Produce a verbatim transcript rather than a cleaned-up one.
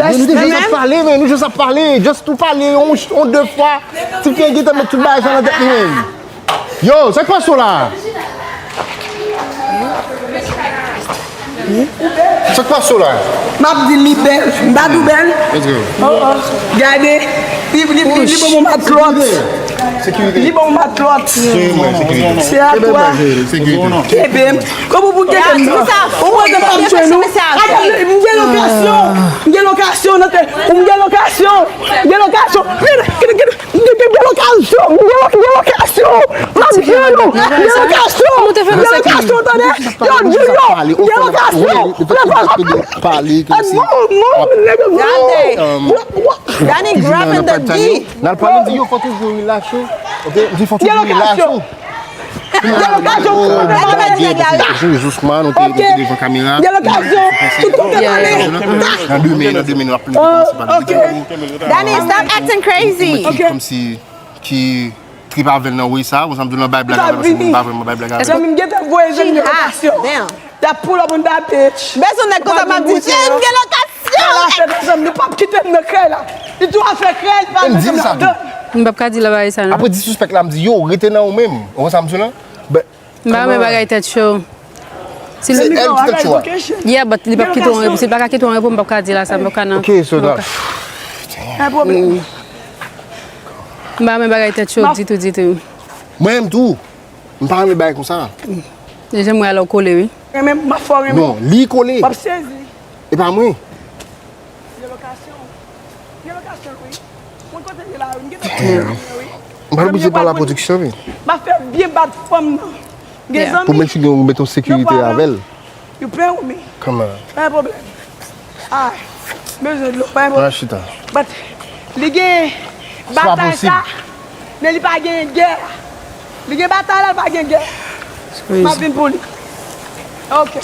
Men nou te jis ap pale, men nou jis ap pale. Just tou pale, yon, yon de fwa. Ti fi an gentan met tout bagay sa nan tèt li, men. Yo, sa k pase w la? Sa k pase w la? M ap di li bèl, m pa di w bèl. Let's go. Gade, li, li, li, li ban m yon matlòt. Sekirite. Li ban m yon matlòt. Swiv mwen, sekirite. Se a twa. Kenbe m. Kòman pou kenbe m nan? Ou wè nan m ap jwenn ou? Gade, m gen lokasyon. M gen lokasyon nan tè. M gen lokasyon. M gen lokasyon. Vin, vin, vin. M gen, gen, gen lokasyon, m gen, gen lokasyon. M ap jwenn ou. M gen lokasyon. M gen lokasyon, tande. Yo, Junior, m gen lokasyon. Lè pa pale, kòmsi. Gade. Danny grabbing the D. N al pale, di yo fò toujou relax ou. Ok, di fò toujou relax ou. Gen lokasyon. Jousman, nou te, nou te devan kamera. Gen lokasyon. Tout kote pale. Nan de men, nan de men, nou ap pale. Ok. Danny, stop acting crazy. Kòmsi ki trip avè l nan wi sa, konsa m di w nan bay blag avè l, paske m pa vrèman bay blag avè l. Zanmi m gentan voye zanmi lokasyon. Damn. T ap pull up on that bitch. Bezwen nèg konsa m ap di, "Jay, m gen lokasyon." Ala fè bezwen, nou p ap kite m nan krèy la. Li tou afè krèy, li pa mete m ladan. M p ap ka di la bagay sa non. Apre disrespect la, m di, "Yo, rete nan ou menm." Ou konn sa m di w la? M pa renmen bagay tèt cho. Si l... Se èl ki tèt cho a. Yeah, but li p ap kite w an repo. Si l pa ka kite w an repo, m p ap ka di la sa, m p ap ka nan. Ok, so that. Pa pwoblèm. M pa renmen bagay tèt cho ditou, ditou. Mwen menm tou. M pa renmen bagay konsa. Deja m wè alò w kole, wi. Renmen, m ap fè w renmen. Non, li kole. W ap sezi. E pa mwen. Gen lokasyon. Gen lokasyon, wi. Mwen kote l ye la, wi. M gen lokasyon, wi. M pa oblije pale a pwodiksyon, wi. M ap fè byen bat fanm nan. Gen zanmi. Pou make sure gen yon, met yon sekirite avè l. You pay with me? Come on. Pa gen pwoblèm. Ah, bezwen dlo, pa gen pwoblèm. Pran chita. But, li gen batay sa, men li pa gen gè. Li gen batay la, li pa gen gè. M ap vin pou li. Ok.